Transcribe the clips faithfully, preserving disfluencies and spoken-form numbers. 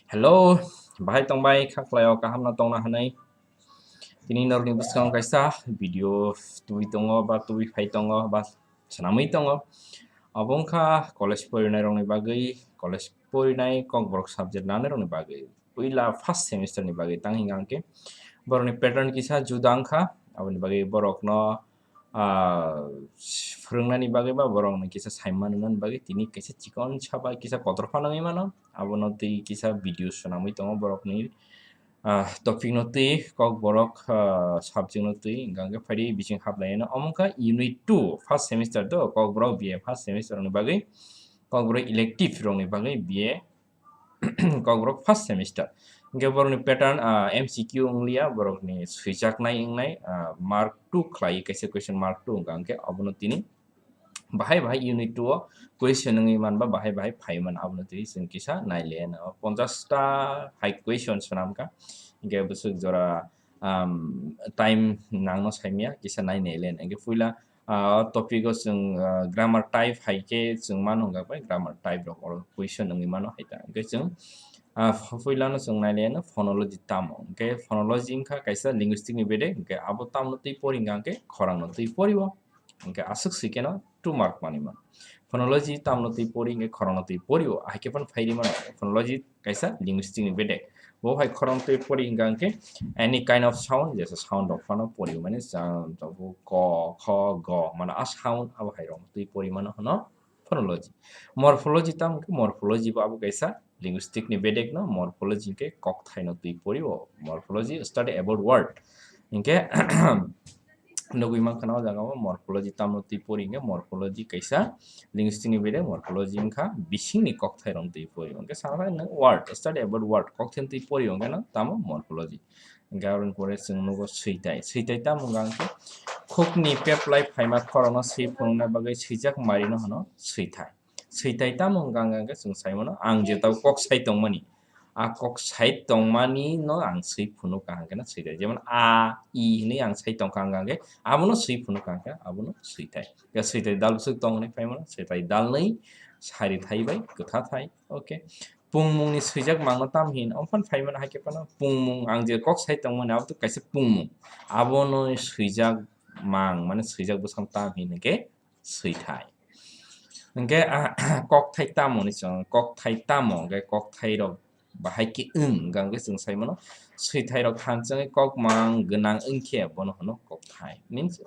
Hello, bahai tongbai, kha khlaio, kaham no tongna hwnwi. Tini norokni bwskango kaisa video tubui tongo, ba tubui phai tongo, ba swnamwi tongo. Abo wngkha college porinai rokni bagwi, college porinai kokborok subject lanai rokni bagwi. Puila first semester ni bagwi tang hinga hwnkhe borokni pattern kisa juda wngkha, aboni bagwi borokno ah, phwrwngnani bagwi ba borokno kisa saimannani bagwi tini kaisa chikon sa bai kisa kotor phano wngwi mano. Abono twi kisa video swnamwi tongo borokni, ah, topic no twi, kokborok, ah, subject no twi, hwnkha hwnkhe phaidi bising haplaino. Omo wngkha unit two, first semester do, kokborok B A first semester rokni bagwi, kokborok elective rokni bagwi B A, kokborok first semester. Hwnkhe borokni pattern, ah, M C Q wngliya, borokni swijaknai wngnai, ah, mark two khlai kaisa question mark two wngkha, hwnkhe abono tini bahai bahai unit two o question wngwi manba bahai bahai phai man, abono twi chwng kisa nailaiya na. Ponchash ta hai question swnamkha, hwnkhe bwswk jora, um, time nangno saimya, kisa nainailen. Hwnkhe puila, ah, o topic o chwng, ah, grammar type hai khe chwng mano hwnkha bai grammar type rok oro question wngwi mano hai ta. Hwnkhe chwng, ah, ph-, puilano chwng nailaiano phonology tamo. Hwnkhe phonology wngkha kaisa linguistic ni bedek, hwnkhe abo tamno twi pori hwnkha hwnkhe khorangno twi pori o. Hwnkhe aswk swi kheno two mark manwi mano. Phonology tamno twi pori hwnkhe khorangno twi pori o. Hai khe phano phai rwi mano. Phonology kaisa linguistic ni bedek. Bo hai khorang twi pori hwnkha hwnkhe any kind of sound, jesa sound rok phano pori mani, jang, tabuk ko, kho, go, mano a sound abo hai rok twi pori mano hwno phonology. Morphology tamo hwnkhe morphology bo abo kaisa linguistic ni bedek no, morphology hwnkhe kokthai no twi pori o. Morphology study about word. Hwnkhe nugwi mankha na o jaga o morphology tamno twi pori hwnkhe morphology kaisa linguistic ni bedek, morphology wngkha bisingni kokthai rok twi pori. Hwnkhe sana phai nwng word, study about word, kokthai twi pori hwnkhe no tamo morphology. Hwnkhe aboni pore chwng nugo switai. Switai tamo wngkha hwnkhe khukni peplai phaima khorokno swi phunukna bagwi swijak marino hwno switai. Switai tamo wngkha hwnkhe chwng sai mano ang je tabuk kok sai tongmani. A kok sai tongmani no ang swi phunuk kaham khe no switai. Jemon a, i hinwi ang sai tongkha hwnkha hwnkhe abono swi phunuk kaham khe abono switai. Ya switai dal bwswk tong hinwi phai mano, switai dalnwi sari thai bai kwtha thai. Okay. Pungmungni swijak mangno tam hin, omo phano phai mano hai khe phano pungmung ang je kok sai tongmani abo to kaisa pungmung. Abono swijak mang, mane swijak bwsang tam hin hwnkhe swithai. Hwnkhe, ah, kokthai tamo ni chwng, kokthai tamo, hwnkhe kokthai rok bahai khe wng, hwnkhe chwng sai mano swithai rok thanchangwi kokmang gwnang wngkhe bono hwno kokthai. Means,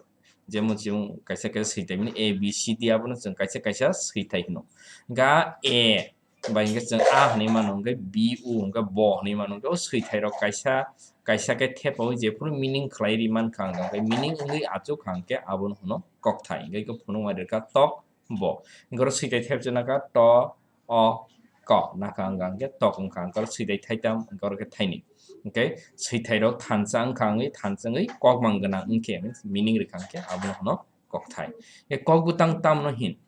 jemon chwng kaisa kaisa swithai mani A B C D abono chwng kaisa kaisa swithai hwno. Hwnkhe A bai hwnkhe chwng a hwnwi mano, hwnkhe B U, hwnkhe bo hwnwi mano, hwnkhe o swithai rok kaisa kaisa khe thepaui jephuru meaning khlai ri mankha, hwnkhe meaning wngwi achukha, hwnkhe abono hwno kokthai. Hwnkhe khe phunukma rwkha tok bo. Hwnkhe oro swithai thepjana kha to, o, ko, nakha wngkha, hwnkhe tok wngkha, hwnkhe oro swithai thaitam, hwnkhe oro khe thaini. Hwnkhe swithai rok thansa wngkha, wngwi thansa wngwi kokmang gwnang wngkhe, means meaning rwkha, hwnkhe abono hwno kokthai. Hwnkhe kok bwtang tamno hin?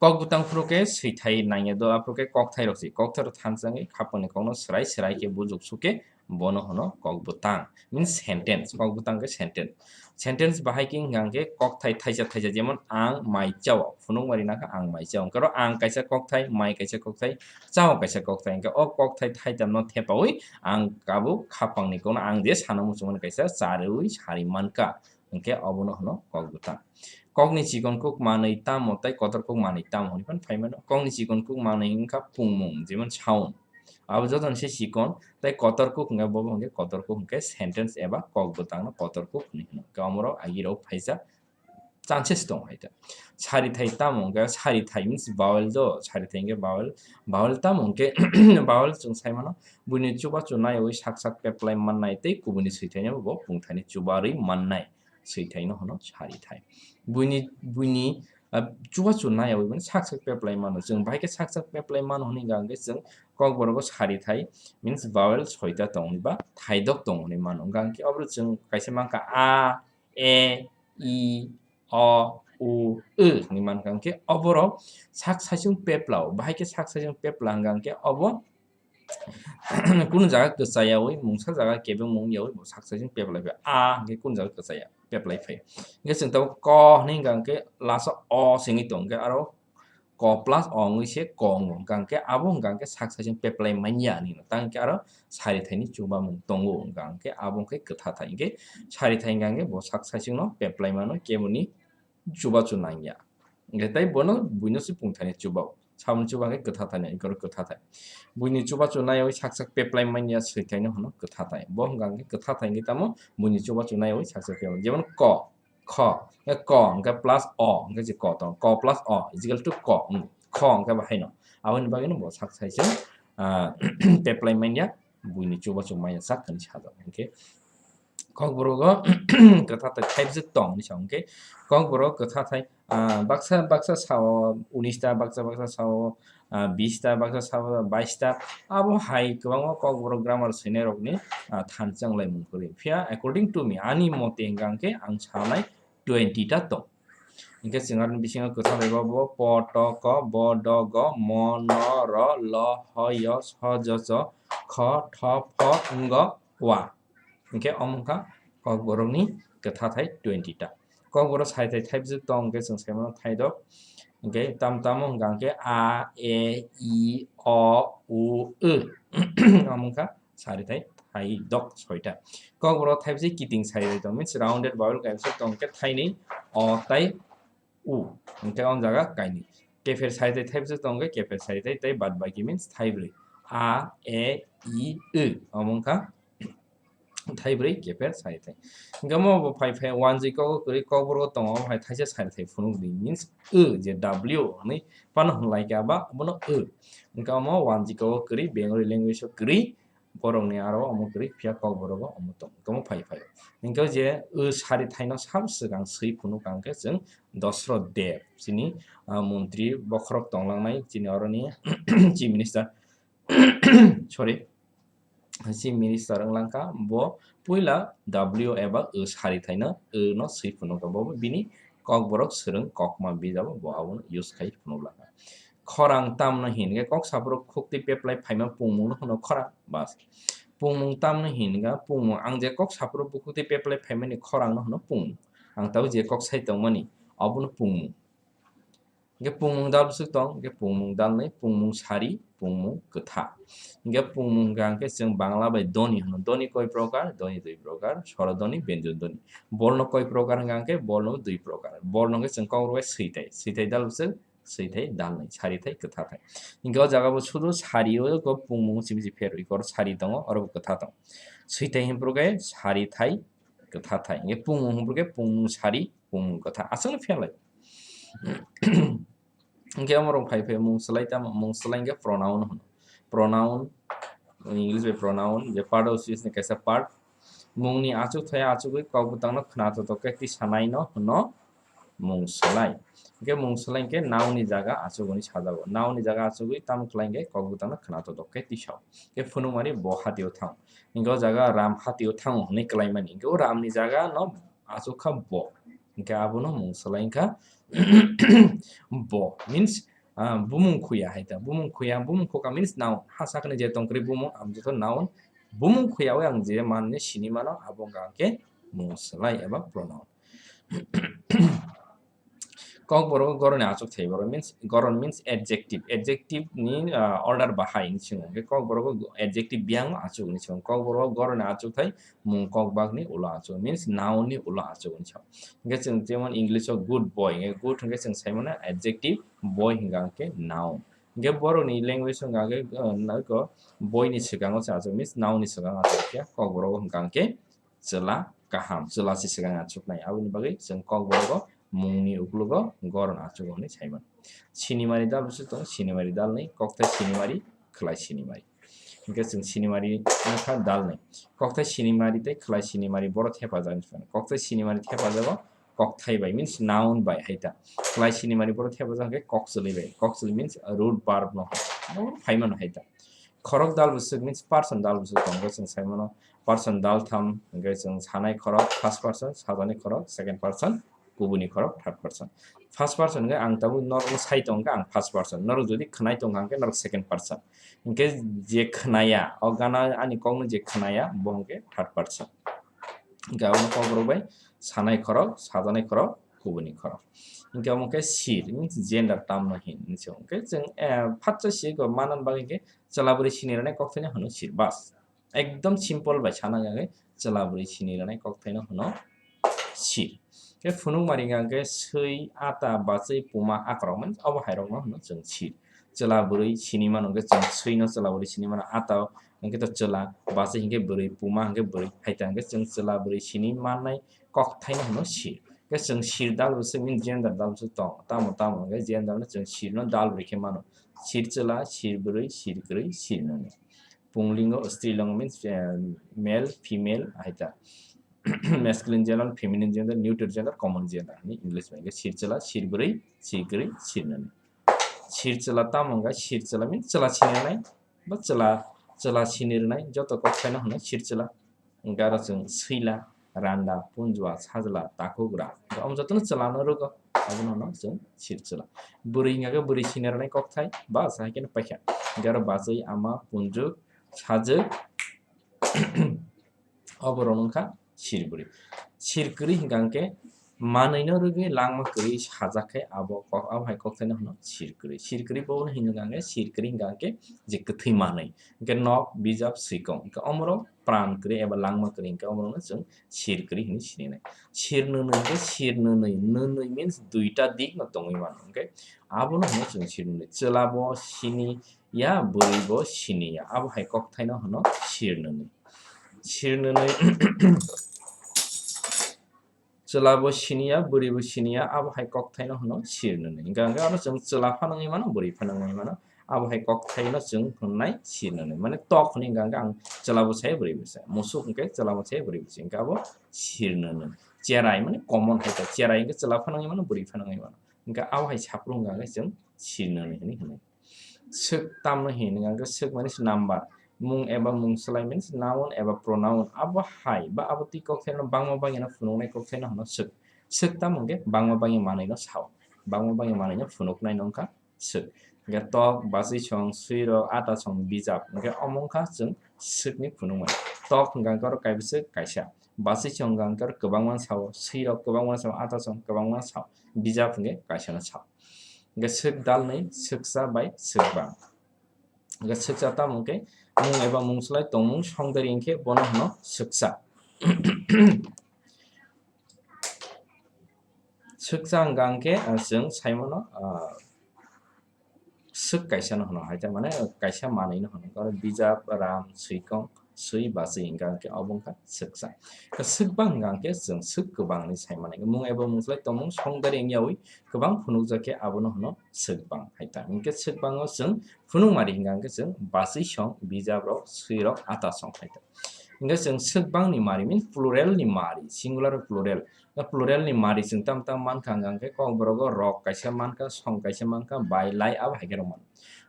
Kok bwtang phuru khe swithai nangya do, aphuru khe kokthai rok se, kokthai rok thansa wngwi khapangni kokno swrai swrai khe bujuk sukhe bono hwno kok bwtang, means sentence. Kok bwtang khe sentence. Sentence bahai khe wngkha hwnkhe kokthai thaisa thaisa, jemon ang mai chao, phunukma rina kha ang mai chao. Hwnkhe oro ang kaisa kokthai, mai kaisa kokthai, chao kaisa kokthai. Hwnkhe o kokthai thaitam no thepaui ang abo khapangni kokno ang je sana muchungmani kaisa charwi sari mankha. Hwnkhe obono hwno kok bwtang. Kokni chikon kuk manwi tamo tei kotor kuk manwi tamo hwnwi phano phai mano. Kokni chikon kuk manwi wngkha pungmung, jemon sound. Abo jotono se chikon, tei kotor kuk hwnkhe bobo hwnkhe kotor kuk hwnkhe sentence eba kok bwtangno kotor kuk hwnwi hwno. Hwnkhe omorok agirok phaijak chances tong hai ta. Sarithai tamo hwnkhe, sarithai means vowel do, sarithai hwnkhe vowel, vowel tamo hwnkhe vowel chwng sai mano, buini chubachu naiwi sak sak peplai mannai tei kubuni swithaino bo pungthani chubarwi mannai. Swithaino hwno sarithai. Buini, buini, ah, chubachu naiwi mani sak sak peplai mano. Chwng bahai khe sak sak peplai mano hwnwi hwnkha hwnkhe chwng kokborok o sarithai means vowel soita tongwi ba thaidok tong hwnwi mano. Hwnkha hwnkhe obo chwng kaisa mankha a, e, i, o, u, o hwnwi mankha hwnkhe oborok sak saichung peplao. Bahai khe sak saichung pepla hwnkha hwnkhe obo kunu jaga kwchayawi, mungsa jaga kebengmung yawi bo sak saichung peplai phai. A hwnkhe kunu jaga kwchaya, peplai phai. Hwnkhe chwng tabuk ko hwnwi hwnkha hwnkhe last o o se wngwi tong khe aro ko plus o wngwi se ko wngo, hwnkha hwnkhe abo hwnkha hwnkhe sak saichung peplai manya hinwi no, tang khe aro sarithai ni chubamung tongo, hwnkha hwnkhe abo wngkhe kwtha thai, hwnkhe sarithai hwnkha hwnkhe bo sak saichung no peplai mano, keboni chubachu nangya. Hwnkhe tei bono buino se pungthani chuba-o. Samung chuba khe kwtha thani, ikorok kwtha thai. Buini chubachu naiwi sak sak peplai manya swithaino hwno kwtha thai. Bo hwnkha hwnkhe kwtha thai hwnkhe tamo buini chubachu naiwi sak sak peplai. Jemon ko, kho, hwnkhe ko, hwnkhe plus o, hwnkhe je ko tong. Ko plus o is equal to ko, hmm, kho hwnkhe bo haino. Aboni bagwino bo sak saichung, ah, peplai manya, buini chubachu manya sak hwnwi sajak. Hwnkhe Kokborok o kwtha thai thaibwswk tong hinwi sa hwnkhe, Kokborok kwtha thai, ah, baksa baksa sao unis ta, baksa baksa sao, ah, bis ta, baksa sao bais ta, abo hai kwbangma Kokborok grammar swinairokni, ah, thansa wnglaimung kwrwi. Phiya according to me, ani mote hwnkha hwnkhe ang sanai twenty ta tong. Hwnkhe chwng aroni bisingo kwtha thai bo, bo po, to, ko, bo, do, go, mo, no, ro, lo, ho, yo, so, jo, cho, kho, tho, pho, ngo, wa. Hwnkhe omo wngkha Kokborokni kwtha thai twenty ta. Kokborok sarithai thaibwswk tong hwnkhe chwng saimano thaidok. Hwnkhe tam tamo hwnkha hwnkhe a, e, i, o, u, w. Omo wngkha sarithai thaidok soita. Kokborok thaibwswk kiting sarithai tong, means rounded vowel kaisa tong hwnkhe thainwi o tai u. Hwnkhe o jaga kainwi. Kepher sarithai thaibwswk tong hwnkhe kepher sarithai tei bad baki means thaibrwi. A, e, i, w. Omo wngkha thaibrwi kepher sarithai. Hwnkhe omo bo phai phai wanjwi kogo kwrwi Kokborok tongo, omo hai thaisa sarithai phunukdi, means w je W hwnwi phano hwnlaikha ba, abono w. Hwnkhe omo wanjwi kogo kwrwi, Bengali language o kwrwi, borokni aro omo kwrwi, phiya Kokborok o omo tong, hwnkhe omo phai phai. Hwnkhe o je w sarithaino sabo swkang swi phunukha hwnkhe chwng Dosroth Deb, chini, ah, montri bokhorok tonglangnai, chini oroni chief minister, sorry, chief minister wng langkha, bo puila W eba o sarithaino o no swi phunukha, bo bini Kokborok swrwng kokma bijabo bo abono use khai phunuk langkha. Khorang tamno hinkhe kok saphuru khuktwi peplai phaima pungmungno hwno khorang, bas. Pungmung tamno hinkha pungmung, ang je kok saphuru bukhuktwi peplai phaimani khorangno hwno pungmung, ang tabuk je kok sai tongmani obono pungmung. Hwnkhe pungmung dal bwswk tong, hwnkhe pungmung dalnwi, pungmung sari, pungmung kwtha. Hwnkhe pungmung hwnkha hwnkhe chwng Bangla bai dhoni hwno, dhoni koi prokar, dhoni dui prokar, swarodhoni, byanjan dhoni. Borno koi prokar hwnkha hwnkhe borno dui prokar. Borno hwnkhe chwng Kokborok bai swithai, swithai dal bwswk, swithai dalnwi, sarithai kwthathai. Hwnkhe o jaga bo sudu sari o kok pungmung simi si pherwi, kor sari tongo, oro bo kwtha tong. Swithai hwnphru khe sarithai kwthathai. Hwnkhe pungmung hwnphru khe pungmung sari, pungmung kwtha. Aswkno pherlai. Hwnkhe omo rok phai phai mung swlai tamo, mung swlai hwnkhe pronoun hwno. Pronoun, English bai pronoun, je part of speech ni kaisa part. Mungni achukthai achugwi kokbwtangno khnathotho khe tisanaino hwno mung swlai. Hwnkhe mung swlai hwnkhe noun ni jaga achugwi sajago. Noun ni jaga achugwi tamo khlai hwnkhe kokbwtangno khnathotho khe tisao. Hwnkhe phunukmani bo hatio thang. Hwnkhe o jaga Ram hatio thango hwnwi kwlaimani. Hwnkhe o Ram ni jaga no achukha bo. Hwnkhe abono mung swlai wngkha bo. Means, ah, bumung khuya hai ta. Bumung khuya, bumung khuka means noun. Ha sakni je tongkwrwi bumung, abo jotho noun. Bumung khuyawi ang je manni sini mano, abo wngkha hwnkhe mung swlai eba pronoun. Kokborok goroni achukthai borok means, goron means adjective. Adjective ni, ah, order bahai hinwi swngo. Hwnkhe Kokborok adjective biyang achuk hinwi swngo. Kokborok goroni achukthai mung kokbakni ulo achuk, means noun ni ulo achuk hinwi swngo. Hwnkhe chwng jemon English o good boy, hwnkhe good hwnkhe chwng sai mano adjective, boy hwnkha hwnkhe noun. Hwnkhe borokni language hwnkha hwnkhe, uh, nogo boy ni swkango se achuk, means noun ni swkango achuk khe, Kokborok hwnkha hwnkhe chwla kaham, chwla se swkang achuknai. Aboni bagwi chwng Kokborok o mungni uklogo goron achugo hwnwi sai mano. Sinimari dal bwswk tongo, sinimari dalni kokthai sinimari, khwlai sinimari. Hwnkhe chwng sinimari wngkha dalnwi. Kokthai sinimari tei khwlai sinimari borok thepajak hinwi swngo. Kokthai sinimari thepajago kokthai bai, means noun bai hai ta. Khwlai sinimari borok thepajak hwnkhe kokchwlwi bai. Kokchwlwi means root verb no hai. Abo phaimano hai ta. Khorok dal bwswk means person dal bwswk tongo, chwng sai mano person dal tham, hwnkhe chwng sanai khorok first person, sajani khorok second person, kubuni khorok third person. First person hwnkhe ang tabuk norokno sai tongkha ang first person, norok jodi khwnai tongkha hwnkhe norok second person. Hwnkhe je khwnaya, o gana ani kokno je khwnaya, bo hwnkhe third person. Hwnkhe abono Kokborok bai sanai khorok, sajanai khorok, kubuni khorok. Hinkhe omo khe sir, means gender tamno hin hinwi se. Hinkhe chwng, eh, phatsa si ko manan bagwi khe chwla bwrwi sinirwnai kokthaino hwno sir, bas. Ekdom simple bai sana hwnkhe chwla bwrwi sinirwnai kokthaino hwno sir. Khe phunukmari hwnkhe swi, ata, bachwi, puma, akorok, mane obo hairokno hwno chwng sir. Chwla bwrwi sinimano hwnkhe chwng swino chwla bwrwi sinimano, ata hwnkhe to chwla, bachwi hwnkhe bwrwi, puma hwnkhe bwrwi, haita hwnkhe chwng chwla bwrwi sinimannai kokthaino hwno sir. Khe chwng sir dal bwswk means gender dal bwswk tong, tamo tamo hwnkhe gender no chwng sirno dal bwrwi khe mano. Sir chwla, sir bwrwi, sir kwrwi, sir nwnwi. Punglingo, strilingo means, eh, male, female, haita. Masculine gender, feminine gender, neutral gender, common gender. Ni English bai sir chwla, sir bwrwi, sir kwrwi, sir nwnwi. Sir chwla tamo hwnkha, sir chwla means chwla sinirwnai, ba chwla, chwla sinirwnai, joto kokthaino hwno sir chwla. Hwnkhe aro chwng swila, randa, punjua, sajla, takhugra. Hwnkhe omo jotono chwlano rwgo, abono hwno chwng sir chwla. Bwrwi hwnkha khe bwrwi sinirwnai kokthai, ba sa hai kheno paikha. Hwnkhe aro bachwi, ama, punjwk, sajwk, oborok wngkha sir bwrwi. Sir kwrwi hwnkha hwnkhe manwino rwgwi langma kwrwi sajak khe abo kok, abo hai kokthaino hwno sir kwrwi. Sir kwrwi bono hwnkha hwnkhe sir kwrwi hwnkha hwnkhe je kwthwi manwi. Hwnkhe nok, bijap, swikong. Hwnkhe omorok pran kwrwi eba langma kwrwi hwnkhe omorokno chwng sir kwrwi hwnwi sininai. Sir nwnwi hwnkhe sir nwnwi, nwnwi means duita dikno tongwi mano. Hwnkhe abono hwno chwng sir nwnwi. Chwla bo sini ya, bwrwi bo sini ya. Abo hai kokthaino hwno sir nwnwi. Sir nwnwi. Chwla bo sini ya, bwrwi bo sini ya, abo hai kokthaino hwno sir nwnwi. Hwnkhe, hwnkhe aro chwng chwla phano wngwi mano, bwrwi phano wngwi mano. Abo hai kokthaino chwng hwnnai sir nwnwi. Mane tok hwnwi hwnkha hwnkhe ang chwla bo sai, bwrwi bo sai. Musuk hwnkhe chwla bo sai, bwrwi bo sai. Hwnkhe abo sir nwnwi. Cherai mane common hai ta. Cherai hwnkhe chwla phano wngwi mano, bwrwi phano wngwi mano. Hwnkhe abo hai saphuru hwnkha hwnkhe chwng sir nwnwi hwnwi hwnwi. Swk tamno hini hwnkha khe swk mani se number, mung eba mung swlai mani se noun eba pronoun, abo hai ba abo twi kok khe no bangma bangya no phunuknai kok khe no hwno swk. Swk tamo hwnkhe bangma bangya manwi no sao, bangma bangya manwi no phunuknai no wngkha swk. Hwnkhe tok, bachwi song, swi rok, ata song, bijap, hwnkhe omo wngkha chwng swk ni phunukmani. Tok hwnkha khe oro kaisa swk kaisa, bachwi song hwnkha khe oro kwbangma sao, swi rok kwbangma sao, ata song kwbangma sao, bijap hwnkhe kaisa no sao. Hwnkhe swk dalnwi, swksa bai swkbang. Hwnkhe swksa tamo hwnkhe mung eba mung swlai tongmung songdari hwnkhe bono hwno swksa. Swksa hwnkha hwnkhe, ah, chwng saimano, ah, swk kaisa no hwno, hai ta mane kaisa manwi no hwno. Oro bijap, ram, swikong, swi, bachwi hwnkha hwnkhe obo wngkha swksa. Swkbang hwnkha hwnkhe chwng swk kwbangni sai mano. Mung eba mung swlai tongmung songdari wngyaui kwbang phunukjak khe abono hwno swkbang hai ta. Hwnkhe swkbango chwng phunukmari hwnkha hwnkhe chwng bachwi song, bijap rok, swi rok, ata song hai ta. Hwnkhe chwng swkbangni mari means plural ni mari, singular plural. Plural ni mari chwng tam tam mankha hwnkha hwnkhe kokborogo rok kaisa mankha, song kaisa mankha, bai, lai abo hai khe rok mano.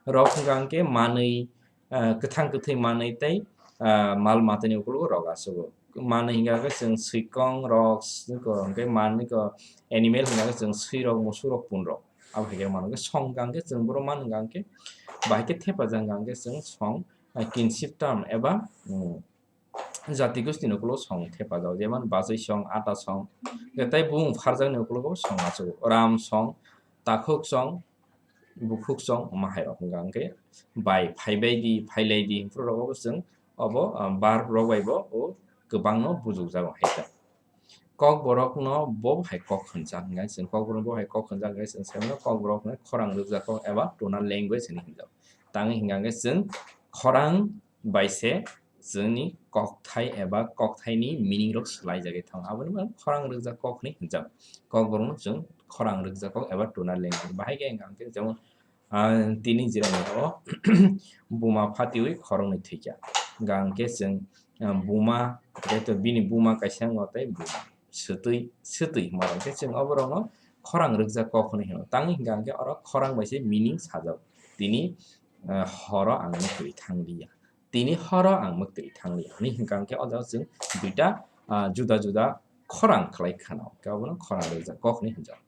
Rok hwnkha hwnkhe manwi, ah, kwthang kwthwi manwi tei, ah, mal matani ukologo rok achugo. Manwi hwnkha khe chwng swikong rok, hwnkhe manwi ko animal hwnkha khe chwng swi rok, musuk rok, pun rok. Abo hai khe mano. Hwnkhe song hwnkha khe chwng boro man hwnkha khe bahai khe thepajak hwnkha khe chwng song, ah, kinship term eba, um, jati gosti ni ukologo song thepajak, jemon bachwi song, ata song, tei bumung pharjak ni ukologo song achugo, ram song, takhuk song, bukhuk song, omo hai rok hwnkha hwnkhe bai, phaibai di, phailai di, hwnkhe rok obo chwng obo, ah, verb rok bai bo o kwbangno bujukjago hai ta. Kokborokno bo hai kok hwnjak hwnkhe chwng kokborokno bo hai kok hwnjak hwnkhe chwng sai mano kokborokno khorang rwkjak kok eba tonal language hinwi hwnjak. Tangwi hwnkha hwnkhe chwng khorang bai se chwngni kokthai eba kokthaini meaning rok swlaijagwi thango. Aboni bagwi khorang rwkjak kok hinwi hwnjak. Kokborokno chwng khorang rwkjak kok eba tonal language. Bahai khe hwnkha hwnkhe jemon, ah, tini jirani o buma phatiwi khoroknwi thwikha. Hwnkha hwnkhe chwng, ah, buma, tei to bini buma kaisa wngo tei buma. Swtwi, swtwi hwnba hwnkhe chwng oborokno khorang rwkjak kok hwnwi hwno. Tangwi hwnkha hwnkhe oro khorang bai se meaning sajak. Tini, ah, horo ang mwtwi thang liya. Tini horo ang mwktwi thangli hinwi hwnkha hwnkhe o jaga chwng duita, ah, juda juda khorang khlai khna, hwnkhe obono khorang rwjak kok hinwi hwnjak.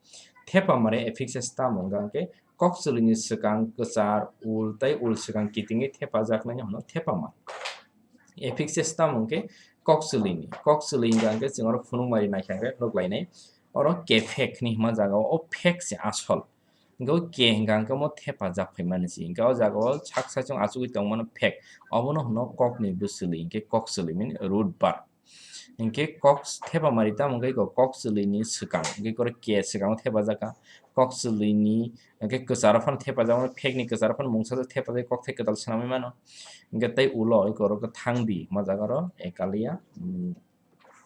Thepa mare affixes tamo hwnkha hwnkhe kok chwlwini swkang kwchar, ul tei ul swkang kitingwi thepajaknaino hwno thepa mare. Affixes tamo hwnkhe kok chwlwini, kok chwlwi hwnkha hwnkhe chwng oro phunukmari naikha hwnkhe nuk lainai. Oro kephek hinwi hima jaga o, o phek se asol. Hingke o ke hingka hingke omo thepajak phaimani se. Hingke o jaga o sak saichung achugwi tongmano phek. Obono hwno kokni bwchwlwi, hingke kokchwlwi means root verb. Hingke kok thepamari tamo hingke kok, kokchwlwini swkang, hingke oro ke swkango thepajak kha. Kokchwlwini hingke kwcharo phano thepajak mano, phekni kwcharo phano mungsa thepajak, kokthai kwtal swnamwi mano. Hingke tei ulo hingke oro khe thangdi, hima jaga oro ekaliya, mm,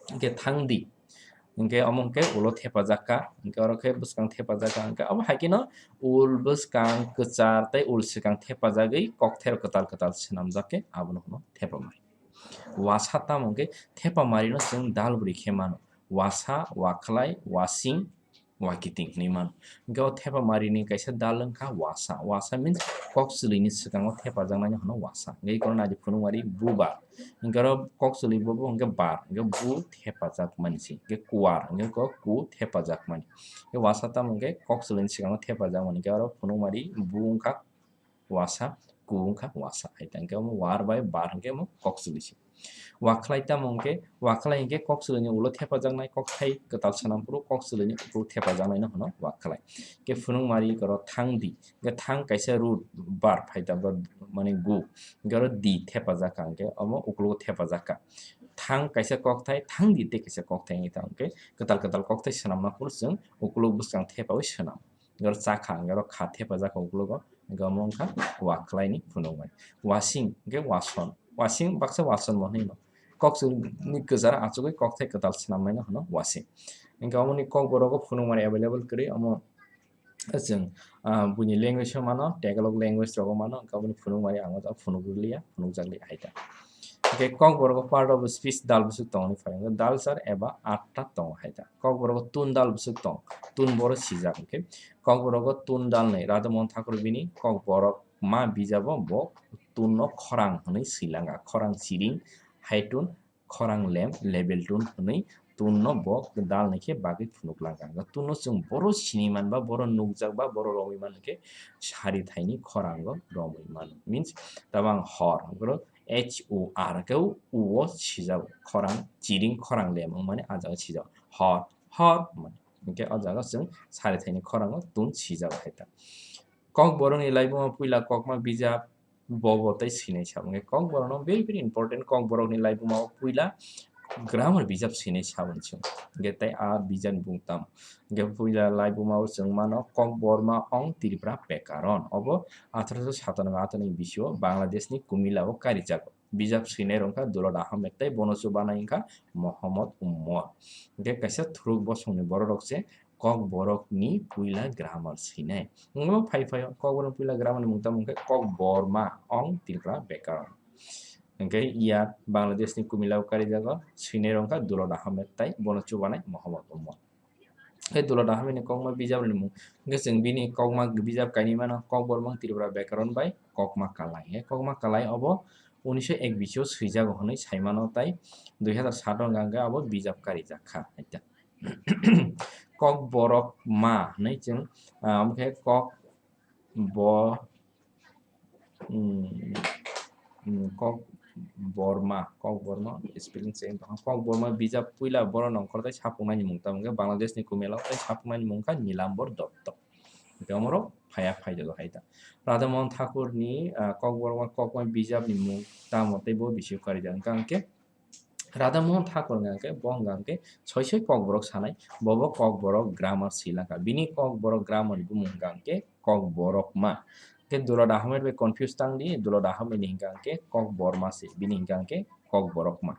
hingke thangdi. Hingke omo hingke ulo thepajak kha, hingke oro khe bwskang thepajak kha, hingke omo hai kheno ul bwskang kwchar tei ul swkang thepajagwi kokthai rok kwtal kwtal swnamjak khe abono hwno thepamari. Wasa tamo hingke thepamari no chwng dal bwrwi khe mano. Wasa, wakhlai, wasing, wakiting hinwi mano. Hingke o thepamari ni kaisa dal wngkha wasa. Wasa means kokchwlwini swkango thepajaknaino hwno wasa. Hingke oro naidi phunukmari bubar. Hingke oro kokchwlwi bo, bo hingke bar. Hingke bu thepajak mani se. Hingke kuar. Hingke ko ku thepajak mani. Hingke wasa tamo hingke kokchwlwini swkango thepajak mani. Hingke oro phunukmari bu wngkha wasa, ku wngkha wasa. Hai tang khe omo war bai bar hingke omo kokchwlwi se. Wakhlai tamo hingke, wakhlai hingke kokchwlwini ulo thepajaknai kokthai kwtal swnam phuru kokchwlwini uklo thepajaknaino hwno wakhlai. Hingke phunukmari oro thangdi, hingke thang kaisa root verb hai tamo mane gu. Hingke oro di thepajak kha hingke omo uklogo thepajak kha. Thang kaisa kokthai, thangdi tei kaisa kokthai wngwi tamo hingke kwtal kwtal kokthai swnamna phuru chwng uklok bwskang thepawi swnam. Oro chakha, oro kha thepajak kha uklogo, hingke omo wngkha wakhlai ni phunukmani. Wasing, hingke wason. Wasing baksa wason bo hinwi mano. Kokchwlwini kwcharo achugwi kokthai kwtal swnamnaino hwno wasing. Hingke omoni kokborok o phunukmani available kwrwi, omo chwng, ah, buini language o mano, Tagalog language rogo mano, hingke omoni phunukmani ang o phunukliya, phunukjakliya hai ta. Hingke kokborok o part of speech dal bwswk tongo hinwi phai, hingke dal char eba atta tongo hai ta. Kokborok tun dal bwswk tong, tun boro sijak hingke. Kokborok o tun dal ni Radha Mohan Thakur bini Kokborok ma bijabo bo tun no khorang hinwi swi langkha. Khorang chiring hai tun, khorang lem, level tun hinwi tun no bo dal ni khe bagwi phunuk langkha. Tun no chwng boro sini man ba, boro nukjak ba, boro romwi man khe sari thaini khorango romwi mano. Means tabang hor, H O R khe u o sijago. Khorang chiring, khorang lem wngmani ah jaga sijago. Hor, hor wngmani. Hingke o jaga chwng sari thaini khorango tun sijago hai ta. Kokborokni laibuma puila kokma bijap bobo tei swinai sabo. Hingke kokborokno very, very important, kokborokni laibuma o puila grammar bijap swinai sabo chwng. Hingke tei a bijapni bung tamo. Hingke puila laibuma o chwng mano Kokborma ong Tripura Bekaron. Obo atharoso satanoi atharoini bisio Bangladeshni Kumila o karijago. Bijap swinai rok wngkha Dulot Ahmed tei bono chubanai wngkha Mohammad Umar. Hingke kaisa thuruk bosongni bororok se Kokborokni puila grammar swinai. Wngkha phai phai o Kokborokni puila grammar ni mung tamo wngkha Kokborma ong Tripura Bekaron. Hingke iya Bangladeshni Kumila o karijago, swinai rok wngkha Dulot Ahmed tei bono chubanai Mohammad Umar. Khe Dulot Ahmed ni kokma bijap ni mung. Hingke chwng bini kokma bijap kainwi mano Kokborma ong Tripura Bekaron bai Kokma Kalai. Hingke Kokma Kalai obo unisho ek bisio swijago hinwi saimano tei dui hazar sat o hingka hingke abo bijap karijak kha. Kokborok ma hinwi chwng, ah, omo khe kok bo, mm, mm, kok borma, kok borma spelling change tong kha. Kok borma bijap puila borok nongkhor tei sapungnani mung tamo hingke Bangladesh ni Kumila tei sapungnani mung kha Nilambor Dotto. Hingke omorok phaya phai jago hai ta. Radha Mohan Thakur ni, ah, kok borma kokma bijap ni mung tamo tei bo bisio karijak hingka hingke Radha Mohan Thakur hingka hingke bo hingka hingke soi soi kokborok sanai, bo bo kokborok grammar swi langkha. Bini kokborok grammar ni bumung hingka hingke kokborokma. Hingke Dulot Ahmed bai confuse tang di, Dulot Ahmed ni hingka hingke kokborma se, bini hingka hingke kokborokma.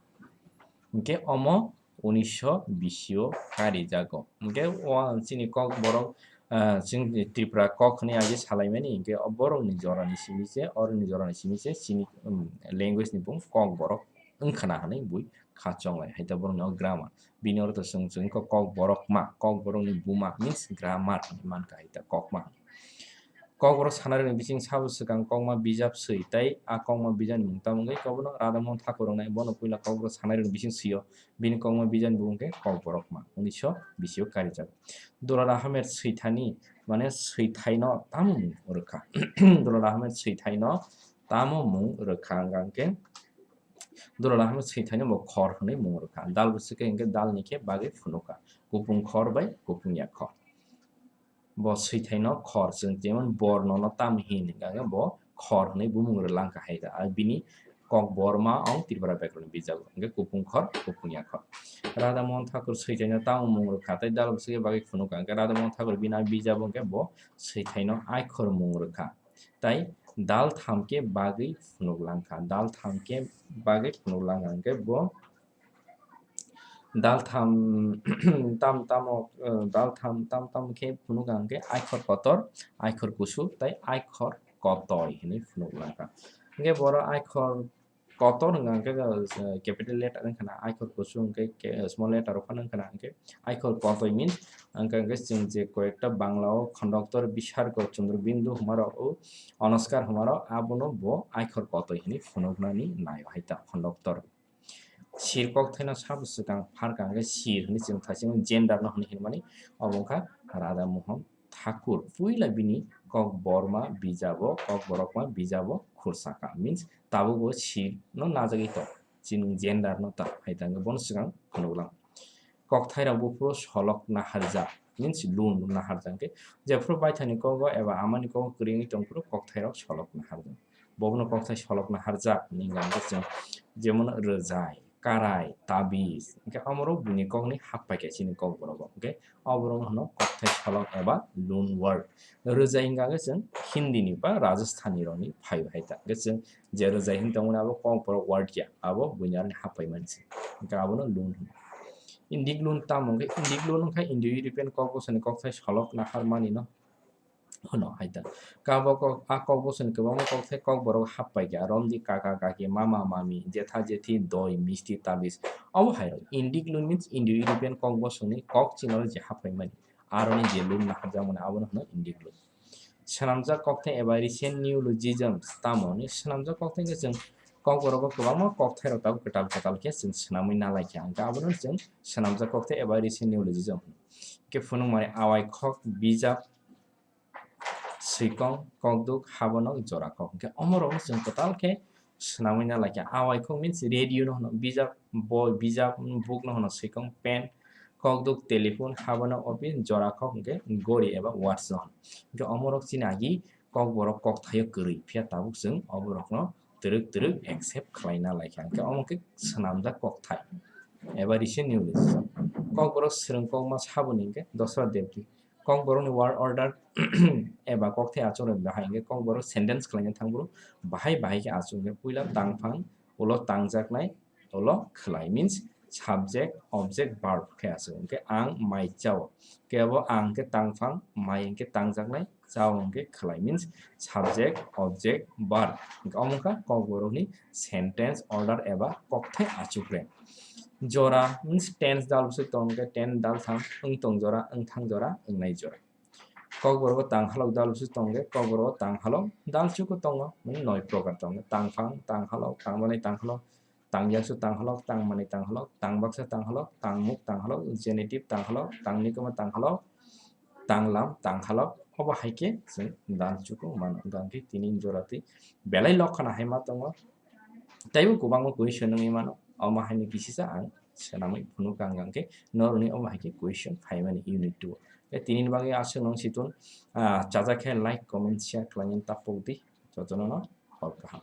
Hingke omo unisho bisio karijago. Hingke o chini kokborok, ah, chini Tripura kok hinwi agi salaimani, hingke o borokni jorani simi se, oroni jorani simi se, chini, um, language ni bung kokborok wngkhana hinwi bui kha chonglai, hai ta borokni o grammar. Bini oro to chwng, chwng kok, kokborokma, kokborokni buma means grammar hinwi mankha hai ta kokma. Kokborok sanarokni bising sabo swkang kokma bijap swi, tei a kokma bijapni mung tamo wngwi kobono Radha Mohan Thakur wngnai, bono puila kokborok sanarokni bising swio, bini kokma bijapni bumung khe Kokborokma, unisho bisio karijak. Dulot Ahmed swithani, mane swithaino tamo mung rwkha? Dulot Ahmed swithaino tamo mung rwkha hwnkha hwnkhe, Dula laham swithaino bo khor hwnwi mung rwkha. Dal bwswk khe hwnkhe dalni khe bagwi phunukha. Kupung khor bai kupung ya khor. Bo swithaino khor, chwng jemon bornono tam hin hwnkha hwnkhe bo khor hwnwi bumung rwlangkha hai da. Ar bini kok borma ong Tripura byakoroni bijago. Hwnkhe kupung khor, kupung ya khor. Radha Mohan Thakur swithaino tamo mung rwkha tei dal bwswk khe bagwi phunukha. Hwnkhe Radha Mohan Thakur bini bijabo hwnkhe bo swithaino aikhor mung rwkha. Tai dal tham khe bagwi phunuk langkha. Dal tham khe bagwi phunuk langkha hwnkhe bo dal tham tam tamo, eh, dal tham tam tam khe phunuk ang khe aikhor kotor, aikhor kusu tei aikhor kotoi hwnwi phunuk langkha. Hwnkhe boro aikhor kotor hwnka hwnkhe, eh, capital letter wngkha na, aikhor kusu hwnkhe ke-, small letter rok phano wngkha na, hwnkhe aikhor kotoi means hwnkha hwnkhe chwng je koyekta Bangla o khondoktor Bisargo Chundrabindu hwnmarok o Onoskar hwnmarok abono bo aikhor kotoi hwnwi phunuknani naio hai ta khondoktor. Sir kokthaino sabo swkang pharkha hwnkhe sir hwnwi chwng thaichino gender no hwnwi hinmani, obo wngkha Radha Mohan Thakur. Puila bini kok borma bijabo, kok borokma bijabo khursakha. Means tabukbo sir no najagwi tong. Chini gender no ta hai ta hwnkhe bono swkang phunuklang. Kokthairok buphuru solok naharjak. Means lun naharjak hwnkhe jephuru baithani kogo eba amani kogo kwrwngwi tongphuru kokthairok solok naharjak. Bobono kokthai solok naharjak hwnwi hwnkha hwnkhe chwng jemon rwjai, karai, tabiz, hwnkhe omorok buini kokni happaikha chini kokborok o. Hwnkhe oborokno hwno kokthai solok eba loan word. Rwjai hwnkha hwnkhe chwng Hindi ni ba Rajasthani rokni phaio hai ta. Hwnkhe chwng je rwjai hwn tongmani abo kokborok word ya, abo buini aroni happaimani se. Hwnkhe abono loan hwno. Indic loan tamo hwnkhe Indic loan wngkha Indo-European kokbosongni kokthai solok naharmani no hwno hai ta. Kabo kok, a kok bosongni kwbangma kokthai kokborok happaikha, romdi kaka kaki, mama mami, jetha jethi, doi, misti, tabiz. Obo hai rok. Indic loan means Indo-European kok bosongni kok chini oro je happaimani. Aroni je loan naharjakmani abono hwno Indic loan. Swnamjak kokthai eba recent neologisms tamo hwnwi swnamjak kokthai hwnkhe chwng kokborogo kwbangma kokthairok tabuk kwtal kwtal khe chwng swnamwi nalaikha. Hwnkhe abono chwng swnamjak kokthai eba recent neologism hwno. Hwnkhe phunukmani awai khok, bijap, swikong, kokduk, habonok, jorakok. Hwnkhe omorokno chwng kwtal khe swnamwi nalaikha. Awai khok means radio no hwno, bijap, boi, bijap, book no hwno, swikong, pen, kokduk, telephone, habonok, office, jorakok hwnkhe gori eba watch no hwno. Hwnkhe omorok chini agi kokborok kokthaio kwrwi, phiya tabuk chwng oborokno twrwk twrwk accept khlaina laikha. Hwnkhe omo khe swnamjak kokthai eba recent neologism. Kokborok swrwng kokma saboni hwnkhe Dosra Debri. Kokborokni word order eba kokthai achuknai bahai hwnkhe kokborok sentence khlaina thangphuru bahai bahai khe achuk hwnkhe puila tangphang, ulo tangjaknai, ulo khlai means subject, object, verb khe achuk. Hwnkhe ang mai chao. Kebo ang khe tangphang, mai hwnkhe tangjaknai, chao hwnkhe khlai means subject, object, verb. Hwnkhe omo wngkha kokborokni sentence order eba kokthai achukre. Jora means tense dal bwswk tong hwnkhe ten dal thang, wng tong jora, wng thang jora, wngnai jora. Kokborogo tang halok dal bwswk tong hwnkhe kokborogo tang halok dal chuku tongo, mane noi prokar tongo, tangphang, tang halok, tangmani tang halok, tang yaksu tang halok, tangmani tang halok, tang baksa tang halok, tangmuk tang halok, genitive tang halok, tang nikoma tang halok, tanglam tang halok, obo hai khe chwng dal chuku mano. Hwnkhe tini jora twi belai lokhana hai ma tongo, teibo kwbangma question wngwi mano, omo haino kisisa ang swnamwi phunukha hwnkhe norokni omo hai khe question phaimani unit two o. Tei tinini bagwi aswk nung situng, ah, chajak khe like, comment, share khlaina tapok di, jotono no hor kaham.